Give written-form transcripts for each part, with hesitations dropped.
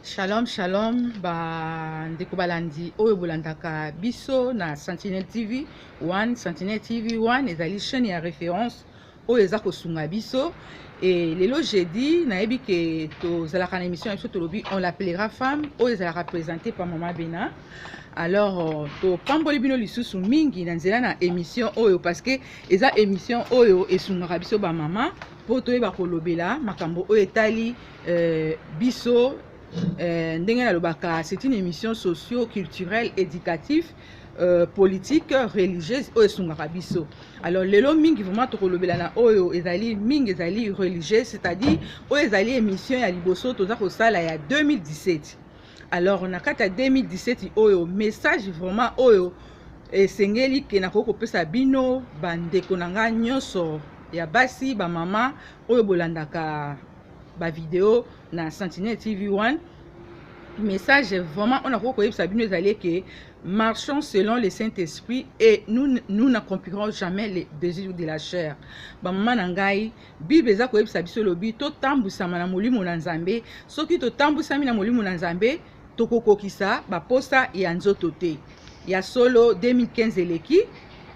Shalom shalom ba ndeko balandi oyo bolandaka biso na Sentinelle TV 1. Sentinelle TV 1 ezali chaîne ya référence oyo eza kosunga biso. E lelo jeudi, nayebi ke tozalaka na émission na biso tolobi "On l'appellera femme", oyo ezalaka présenté par Mama Bena. Alors topamboli bino lisusu mingi na nzela na émission oyo, parce que eza émission oyo esungaka biso bamama mpo toyeba kolobela makambo oyo etali biso. Ndenge nalobaka, c'est une émission socio-culturelle, éducative, politique, religieuse oyo esungaka biso. Alors lelo mingi vraiment tokolobela na oyo ezali mingi ezali religieuse, c'est-à-dire oyo ezali émission ya liboso toza kosala ya 2017. Alors na kati ya 2017 oyo, message vraiment oyo esengeli ke nakoki kopesa bino bandeko na ngai nyonso ya basi, bamama oyo bolandaka bavideo na Sentinelle TV 1, message vraiment oyo nakoki koyebisa bino ezali ke marchons selon le Saint-Esprit et nous, nous n'accomplirons jamais les désirs de la chair. Bamama na ngai, Bible eza koyebisa biso, elobi totambwisama na Molimo na Nzambe. Soki totambwisami na Molimo na Nzambe, tokokokisa baposa ya nzoto te. Ya solo, 2015 eleki,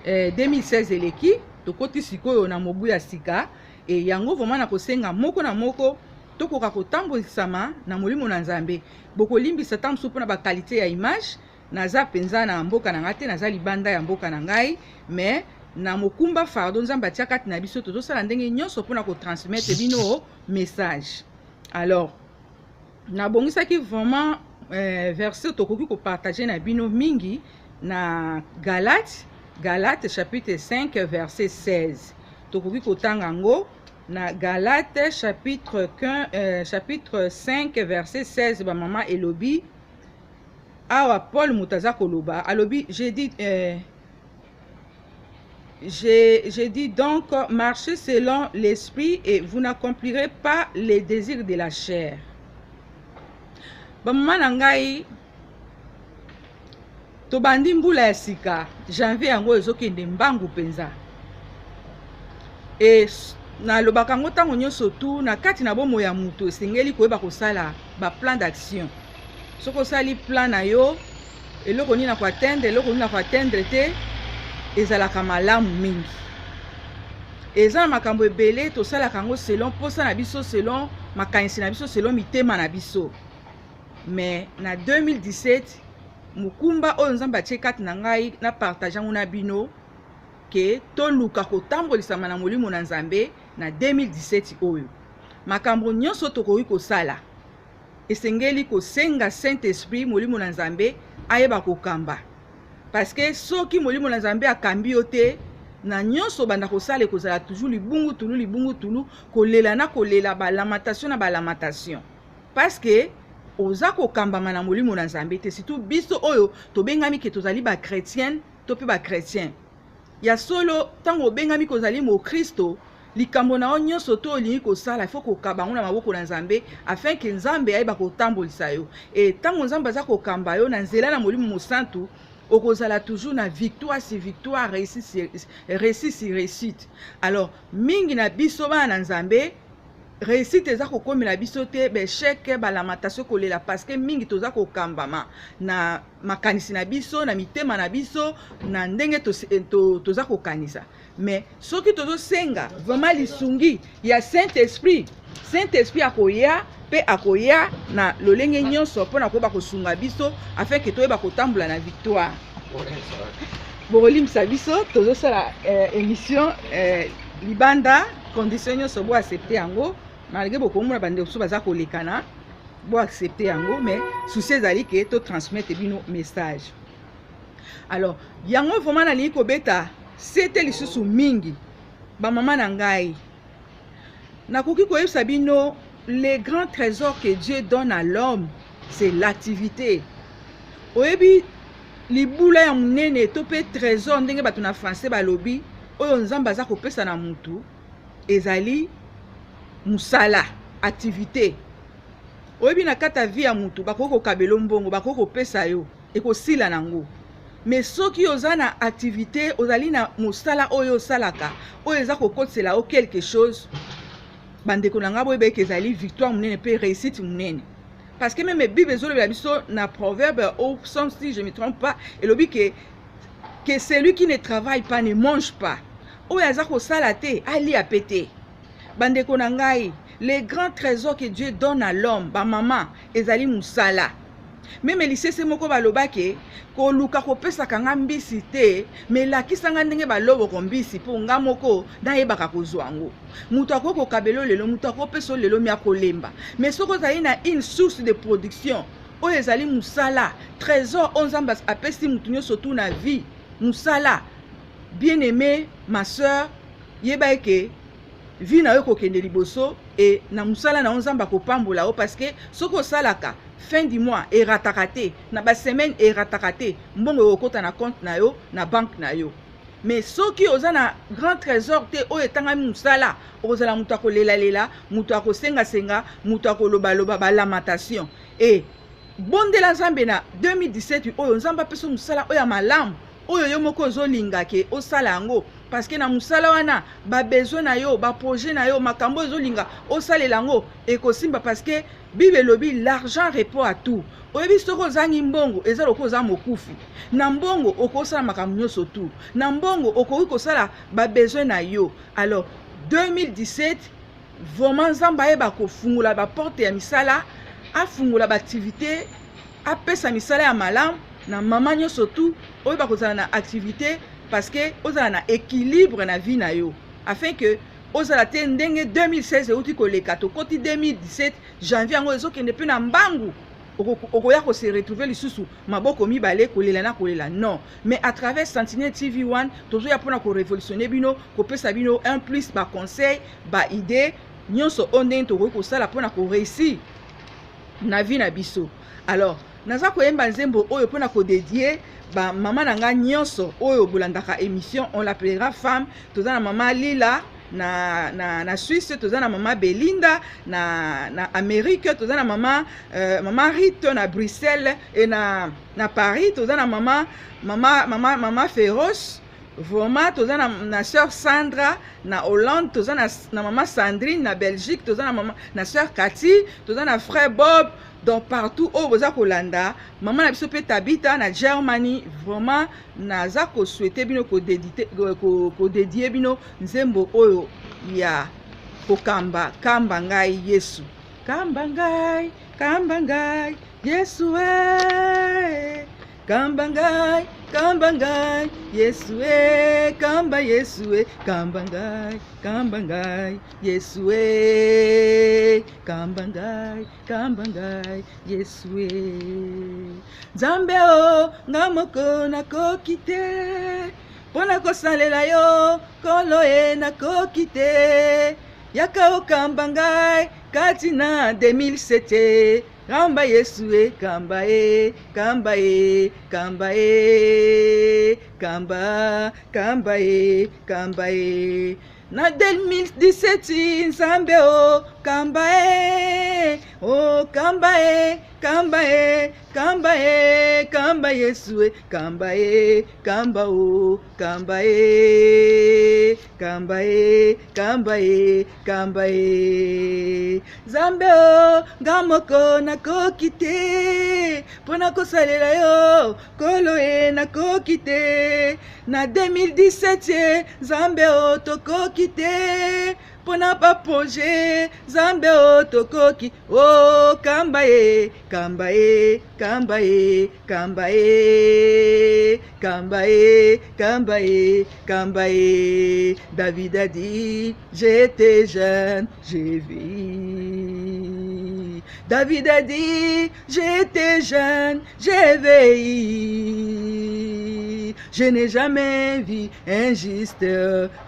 2016 eleki, tokoti sikoyo na mobu ya sika. E yango vraiment na kosenga moko na moko tokoka kotambwisama na Molimo na Nzambe. Bokolimbisa ta mosusu mpona baqualité ya image, naza mpenza na mboka na ngai te, naza libanda ya mboka na ngai, mais na mokumba fardeau Nzambe atia kati na biso, tozosala ndenge nyonso mpona kotransmettre bino message. Alors nabongisaki vraiment verset tokoki kopartage na bino mingi na Galate, Galate chapitre 5 verset 16. Tokoki kotanga yango na Galate chapitre 1, chapitre 5 verset 16. Bamama, elobi awa, Paul moto aza koloba, alobi: J'ai dit donc, marchez selon l'esprit et vous n'accomplirez pas les désirs de la chair. Bamama na ngai, tobandi mbula ya sika, janvier yango ezokende mbangu mpenza. E nalobaka yango ntango nyonso tu, na kati na bomoi ya moto esengeli koyeba kosala baplan d'action. Soki osali plan na yo, eloko nini na koatteindre, eloko nini na koatteindre te, ezalaka malamu mingi. Eza na makambo ebele tosalaka yango selon mposa na biso, selon makanisi na biso, selon mitema na biso. Mais na 2017, mokumba oyo Nzambe atie kati na ngai, na partage yango na bino ke toluka kotambolisama na Molimo na Nzambe na 2017 oyo. Makambo nyonso tokoki kosala, esengeli kosenga Saint Esprit, Molimo na Nzambe, ayeba kokamba, parce que soki Molimo na Nzambe akambi yo te na nyonso obanda kosala, ekozala toujours libungutulu, libungutulu, kolela na kolela, balamentation na balamentation, parce que oza kokambama na Molimo na Nzambe te. Surtout biso oyo tobengami ke tozali bachrétienne to mpe bachrétien ya solo. Ntango obengami kozali mokristo, likambo na yo nyonso to olingi kosala, ifo kokaba yango na maboko na Nzambe afin ke Nzambe ayeba kotambolisa yo. E ntango Nzambe aza kokamba yo na nzela na Molimo Mosantu, okozala toujours na victoire sur victoire, réussite sur réussite. Alors mingi na biso bana na Nzambe, réussite eza kokomela biso te, baéchec, balamentation, kolela, parce que mingi toza kokambama na makanisi na biso, na mitema na biso, na ndenge toza kokanisa. Mais soki tozosenga vraiment lisungi ya Saint Esprit, Saint Esprit akoya mpe akoya na lolenge nyonso mpona koyeba kosunga biso afin ke toyeba kotambola na victoire. Bokolimbisa biso, tozosala émission libanda, condition nyonso boaccepte yango, malgré bokomona bandeko mosusu baza kolekana, boaccepte yango. Mais souci ezali ke totransmettre bino message. Alors yango vraiment nalingi kobeta sete lisusu mingi. Bamama na ngai, nakoki koyebisa bino, le grand trésor que Dieu donne à l'homme, c'est l'activité. Oyebi, libula ya monene to mpe trésor, ndenge bato na français balobi, oyo Nzambe aza kopesa na mutu ezali mosala, activité. Oyebi, na kati ya vie ya mutu, bakoki kokabela mbongo, bakoki kopesa yo, ekosila nango. Mais soki oza na activité, ozali na mosala oyo osalaka, oyo eza kokotisela yo quelque chose, bandeko na ngai, boyeba eke ezali victoire monene mpe réussite monene. Parce que même Bible ezolobela biso na Proverbe au Psaume, si je me trompe pas, elobi que celui qui ne travaille pas ne mange pas. Oyo aza kosala te alia pe te. Bandeko na ngai, les grands trésors que Dieu donne à l'homme, bamama, ezali mosala. Même lisese moko balobaki: koluka kopesaka nga mbisi te, mais lakisa nga ndenge baloboko mbisi, mpo nga moko nayebaka kozwa yango. Moto akoki kokabela lelo, moto akopesa lelo, mi akolemba. Mais soki ozali na une source de production oyo ezali mosala, trésor oyo Nzambe apesi motu nyonso tu na vie, mosala, bien aimé ma sœur, yeba eke vie na yo ekokende liboso. E na mosala na yo, Nzambe akopambola yo, parce que soki osalaka, fin du mois erataka te, na basemaine erataka te, mbongo ekokɔta na compte na yo, na banque na yo. Mais soki oza na grand trésor te oyo etangami mosala, okozala moto akolelalela, moto akosengasenga, moto akolobaloba, balamentation. E bondela Nzambe na 2017 oyo, Nzambe apesa mosala oyo ya malamu, oyo yo moko ozolinga ke osala yango, parce que na mosala wana, babesoin na yo, baprojet na yo, makambo oyo ozolinga osalela yango ekosimba, parce que Bible elobi: "L'argent répond à tout." Oyebi, soki ozangi mbongo, eza lokola oza mokufi. Na mbongo okosala makambo nyonso tu, na mbongo okoki kosala babesoin na yo. Alors 2017 vraiment, Nzambe ayeba kofungola baporte ya misala, afungola baactivité, apesa misala ya malamu na mama nyonso tu oyo bakozala na activité, parce que ozala na équilibre na vie na yo, afin que ozala te ndenge 2016 euti koleka. Tokoti 2017 janvier, yango ezokende mpe na mbangu, okoya kose retrouver lisusu maboko mibale, kolela na kolela. Non, mais à travers Sentinelle TV 1, tozoya mpona korévolutionner bino, kopesa bino un plus, baconseil, baidée nyonso oyo ndenge tokoki kosala mpona koréussir na vie na biso. Alors naza koyemba nzembo oyo mpona kodédier bamama na ngai nyonso oyo bolandaka émission On l'appellera femme. Toza na mama Lila na Suisse, toza na mama Belinda na Amérique, toza na mama Rite na Bruxelles e na Paris, toza na mama Féroce vraiment, toza na sœur Sandra na Hollande, toza na mama Sandrine na Belgique, toza na sœur Kati, toza na frère Bob. Donc partout oyo boza kolanda, mama na biso mpe Tabita na Germany, vraiment naza kosouhaiter bino, kodédier bino nzembo oyo ya kokamba: "Kamba ngai Yesu, kamba ngai, kamba ngai Yesu e, kamba ngai, kamba ngai Yesu e, kamba Yesu e, kamba ngai, kamba ngai Yesu e, kamba ngai, kamba ngai Yesu e. Nzambe o, nga moko nakoki te mpo na kosalela yo, Nkolo e, nakoki te. Yaka okamba ngai kati na 2007. Kamba Yesu e, kamba e, kamba e, kamba e, kamba, kamba e, kamba e. Na 2017, Nzambe o, kamba e o, kamba e, kamba e, kamba e, kamba Yesu e, kamba e, kamba o, kamba e, kamba e, kamba e, kamba e. Nzambe o, nga moko nakoki te mpo na kosalela yo, Nkolo e, nakoki te. Na 2017 ye, Nzambe o, tokoki te mpo na baprojet. Nzambe o, tokoki o, kamba ye, kamba ye, kamba ye, kamba ye, kamba ye, kamba ye, kamba ye. David a dit: "J'étais jeune, j'ai vu." David a dit: "J'étais jeune, j'ai veillé. Je n'ai jamais vu un juste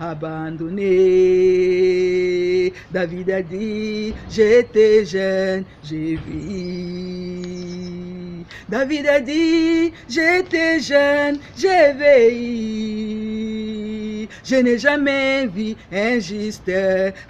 abandonné." David a dit: "J'étais jeune, j'ai vu." David a dit: "J'étais jeune, j'ai veillé. Je n'ai jamais vu un juste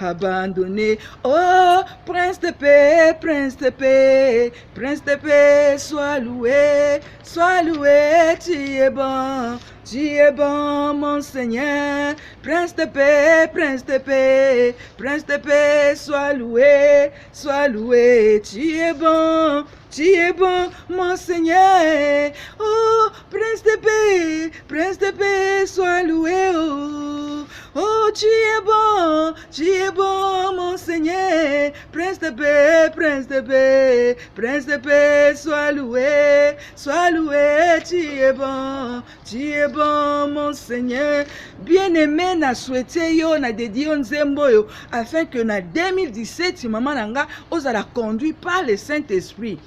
abandonné." Oh, Prince de paix, Prince de paix, Prince de paix, sois loué, sois loué, tu es bon, tu es bon, mon Seigneur. Prince de paix, Prince de paix, Prince de paix, sois loué, sois loué, tu es bon. Tu es bon, mon Seigneur. Oh, Prince de paix, Prince de paix, sois loué. Oh, oh, tu es bon, tu es bon, mon Seigneur. Prince de paix, Prince de paix, Prince de paix, sois loué, sois loué. Tu es bon, tu es bon, mon Seigneur. Bien-aimé, na souhaité yo, na dédié yo nzembo yo, afin que na 2017, maman na nga, ozala conduit par le Saint-Esprit.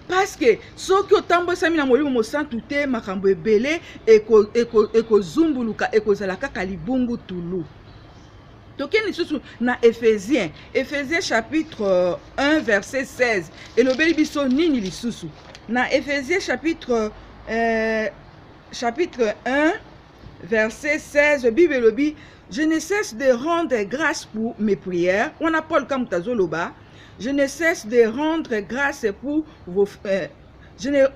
Parce que soki otambwisami na Molimo Mosantu te, makambo ebele ekozumbuluka, ekozala kaka libungu tulu. Tokei lisusu na Éphésiens, Éphésiens chapitre 1 verset 16, elobeli biso nini lisusu na Éphésiens chapitre 1 verset 16? Bible elobi: "Je ne cesse de rendre grâce pour mes prières." Wana Paul kamuta azoloba: "Je ne cesse de rendre grâce pour vos je ne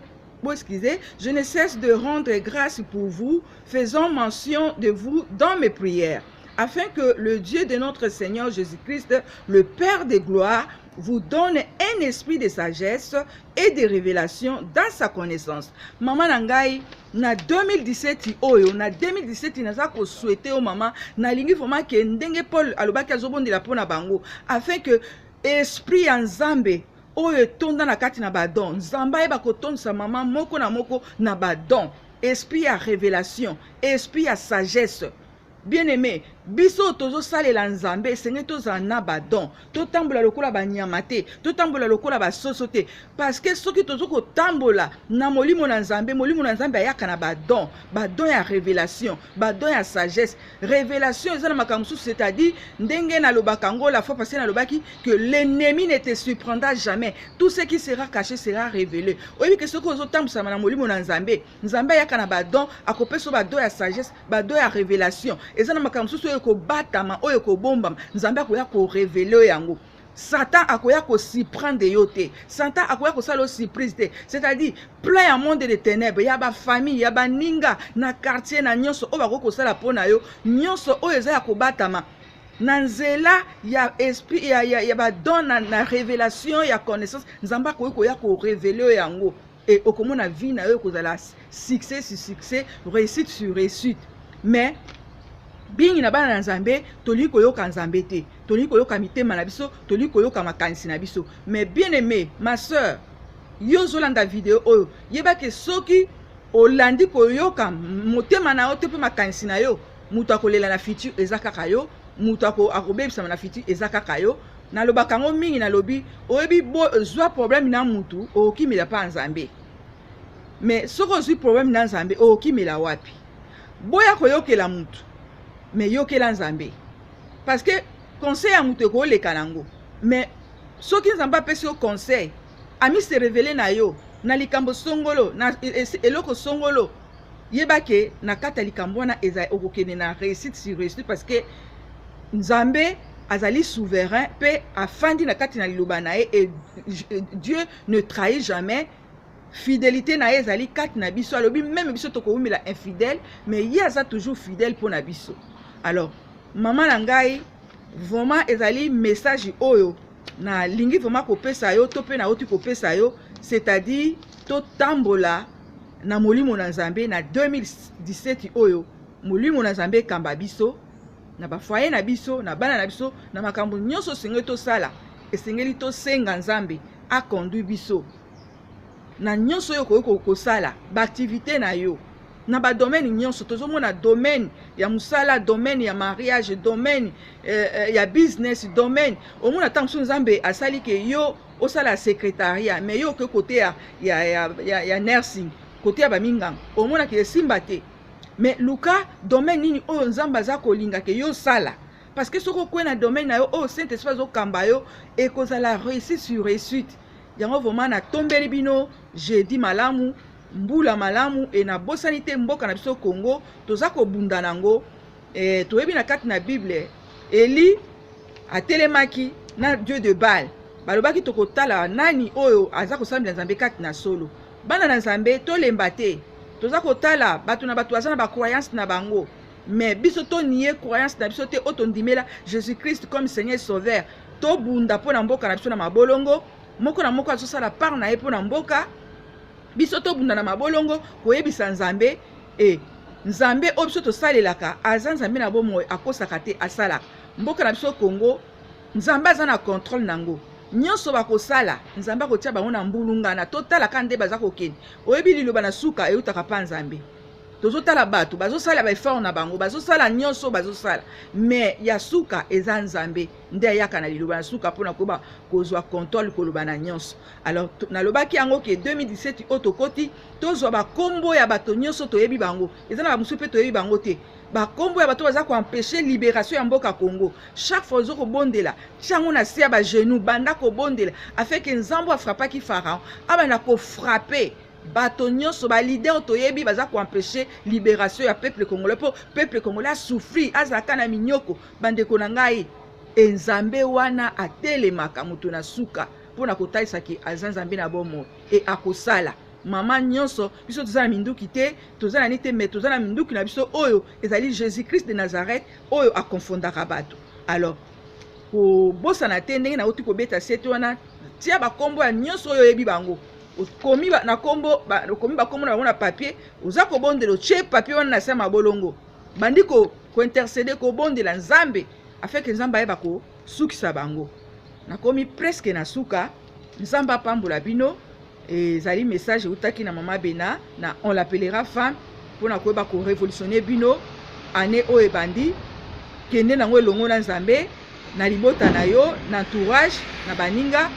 bon, excusez, je ne cesse de rendre grâce pour vous, faisant mention de vous dans mes prières, afin que le Dieu de notre Seigneur Jésus-Christ, le Père de gloire, vous donne un esprit de sagesse et de révélation dans sa connaissance." Mama na ngai, na 2017 oyo, na 2017, naza kosouhaiter oyo, mama, nalingi vraiment ke ndenge Paul alobaki, azobondela mpo na bango, afin que esprit ya Nzambe oyo etonda na kati na badon, Nzambe ayeba kotondisa mama moko na moko na badon, esprit ya révélation, esprit ya sagesse. Bien aimé, biso tozosalela Nzambe, esengeli tozala na badon. Totambola lokola banyama te, totambola lokola basoso te, parce que soki tozo kotambola na Molimo na Nzambe, Molimo na Nzambe ayaka na badon, badon ya révélation, badon ya sagesse. Révélation eza na makambo mosusu, c'est-à-dire ndenge nalobaka yango la fois passée, nalobaki que l'ennemi ne te surprendra jamais, tout ce qui sera caché sera révélé. Oyebi ke soki ozotambwisama na Molimo na Nzambe, Nzambe ayaka na badon, akopesa yo badon ya sagesse, badon ya révélation. Eza na makambo mosusu oyo ekobatama, oyo ekobombama, Nzambe akoya korévéler oyo yango. Satan akoya kosurprendre yo te, Satan akoya kosala yo surprise te. C'est-à-dire plan ya monde de ténèbre, ya bafamille, ya baninga na quartier, na nyonso oyo bakoki kosala mpo na yo, nyonso oyo eza ya kobatama, na nzela ya esprit ya badon na révélation ya connaissance, Nzambe akoki koya korévéler oyo yango e okomona vie na yo ekozala succès sur succès, réussite sur réussite. Mais bingi na bana na Nzambe, tolingi koyoka Nzambe te, tolingi koyoka mitema na biso, tolingi koyoka makanisi na biso. Mais bien aimé, ma sœur, yo ozolanda video oyo, yebake soki olandi koyoka motema na yo te mpe makanisi na yo, moto akolela na futur eza kaka yo, moto akobebisama na futur eza kaka yo. Nalobaka yango mingi, nalobi: oyebi, zwa problème na mutu, okokimela mpa Nzambe. Mais soki ozwi problème na Nzambe, okokimela wapi? Boya koyokela mutu, mais yokela Nzambe, parce que conseil ya moto ekoleka nango, mais soki Nzambe apesi yo conseil, ami se révéler na yo na likambo songolo, na eloko songolo, yeba ke na kati ya likambo wana eza okokende na réussite sur réussite, parce que Nzambe azali souverain mpe afandi na kati na liloba na ye, et Dieu ne trahit jamais. Fidélité na ye ezali kati na biso. Alobi même biso tokowumela infidèle, mais ye aza toujours fidèle mpo na biso. Alors mama na ngai, vraiment ezali message oyo nalingi vraiment kopesa yo, to mpe nauti kopesa yo, c'est-à-dire totambola na Molimo na Nzambe na 2017 oyo. Molimo na Nzambe ekamba biso na bafoyer na biso, na bana na biso, na makambo nyonso esengeli tosala. Esengeli tosenga Nzambe aconduire biso na nyonso oyo okoki kosala, baactivité na yo na badomaine nyonso. Tozomona domaine ya mosala, domaine ya mariage, domaine ya business, domaine omona ntango mosusu Nzambe asali ke yo osala secrétariat, mais yo okoki kote ya nursing, kote ya baminganga, omonaki esimba te. Mais luka domaine nini oyo Nzambe aza kolinga ke yo osala, parce que soki okwei na domaine na yo oyo Saint Esprit azokamba yo, ekozala réussite sur réussite. Yango vraiment natombeli bino jeudi malamu, mbula malamu. E nabosani te mboka na biso Congo, toza kobunda nango. Toyebi na kati na Bible, Eli atelemaki na dieu de Baal, balobaki tokotala nani oyo aza kosambela Nzambe kati na solo. Bana na Nzambe, tolemba te. Toza kotala bato na bato baza na bacroyance na bango, mais biso tonier croyance na biso te oyo tondimela Jésus Christ comme Seigneur Sauveur. Tobunda mpo na mboka na biso na mabolongo. Moko na moko azosala part na ye mpo na mboka. Biso tobunda na mabolongo koyebisa Nzambe e Nzambe oyo biso tosalelaka aza Nzambe na bomoi, akosaka te, asalaka. Mboka na biso Congo, Nzambe aza na contrôle nango. Nyonso bakosala, Nzambe akotia bango na mbulungana. Totalaka nde baza kokende. Oyebi, liloba na suka eutaka mpa Nzambe. Tozotala bato bazosala baeffort na bango, bazosala nyonso bazosala, mais ya suka eza Nzambe nde ayaka na liloba na suka mpona koyeba kozwa contrôle, koloba na nyonso. Alors, nalobaki yango ke 2017 oyo tokoti, tozwa bakombo ya bato nyonso toyebi bango. Eza na bamosusu mpe toyebi bango te. Bakombo ya bato baza koempêcher libération ya mboka Congo. Chaque fois ozo kobondela, tia yango na se ya bagenou, banda kobondela afin ke Nzambe afrappaki Pharaon abanda kofrapper bato nyonso, baleader toyebi baza koempêcher libération ya peuple congolais, mpo peuple congolais asouffrir, azalaka na minyoko. Bandeko na ngai, Nzambe wana atelemaka moto na suka mpona kotalisaki aza Nzambe na bomoi e akosala. Mama nyonso, biso toza na minduki te, toza na nini te, mais toza na minduki na biso oyo ezali Jésus Christ de Nazareth oyo akonfondaka bato. Alors, kobosana te ndenge nauti kobeta sete wana, tia bakombo ya nyonso oyo oyebi bango. Okomi na kombo, okomi bakombo na bango na papier, oza kobondela, otie papier wana na se ya mabolongo, bandi kointercéder, kobondela Nzambe afin ke Nzambe ayeba kosukisa bango. Nakomi presque na suka. Nzambe apambola bino. Ezali message eutaki na Mama Bena na On l'appellera femme, mpona koyeba korévolutionner bino. Année oyo ebandi, kende nango elongo na Nzambe, na libota na yo, na entourage, na baninga,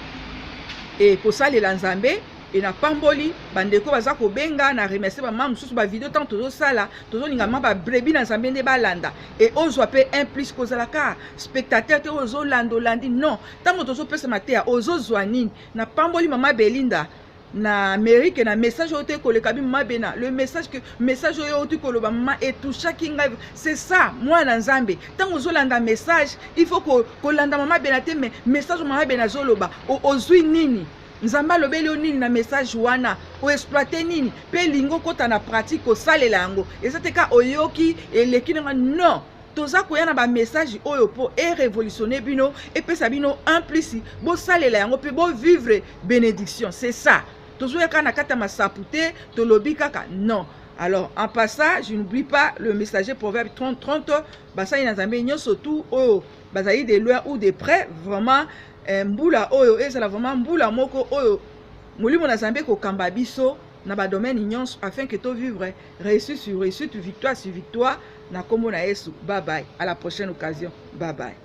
e kosalela Nzambe. E napamboli bandeko baza kobenga na remercie bamama mosusu. Bavideo ntango tozosala, tozolinga ma babrebis na Nzambe nde balanda e ozwa mpe un plus. Kozala kaka spectateur te oyo ozolanda, olandi, non. Ntango tozopesa mateya, ozozwa nini? Napamboli Mama Belinda na Amérique na message oyo te koleka bi mama Bena, le message que message oyo oti koloba, mama, etouchaki ngai. C'est ça, mwana Nzambe. Ntango ozolanda message, il faut kolanda Mama Bena te, mais message oyo Mama Bena azoloba, ozwi nini? Nzambe alobeli yo nini na message wana? Oexploiter nini mpe elingi okɔta na pratique kosalela yango? Eza te ka oyoki, eleki nanga, non. Toza koya na bamessage oyo mpo erévolutionner bino, epesa bino un plus, bosalela yango mpe bovivre bénédiction. C'est ça. Tozoya kaka na kati ya masapu te, tolobi kaka, non. Alors, en passant, je n'oublie pas le messager Proverbe 30 30. Basali na Nzambe nyonso tu oyo bazali de loin ou de près, vraiment, mbula oyo ezala vraiment mbula moko oyo molimo na Nzambe ekokamba biso na badomaine nyonso, afin que tovivre réussite sur réussite, victoire sur victoire, na nkombo na Yesu. Bye bye, à la prochaine occasion, bye bye.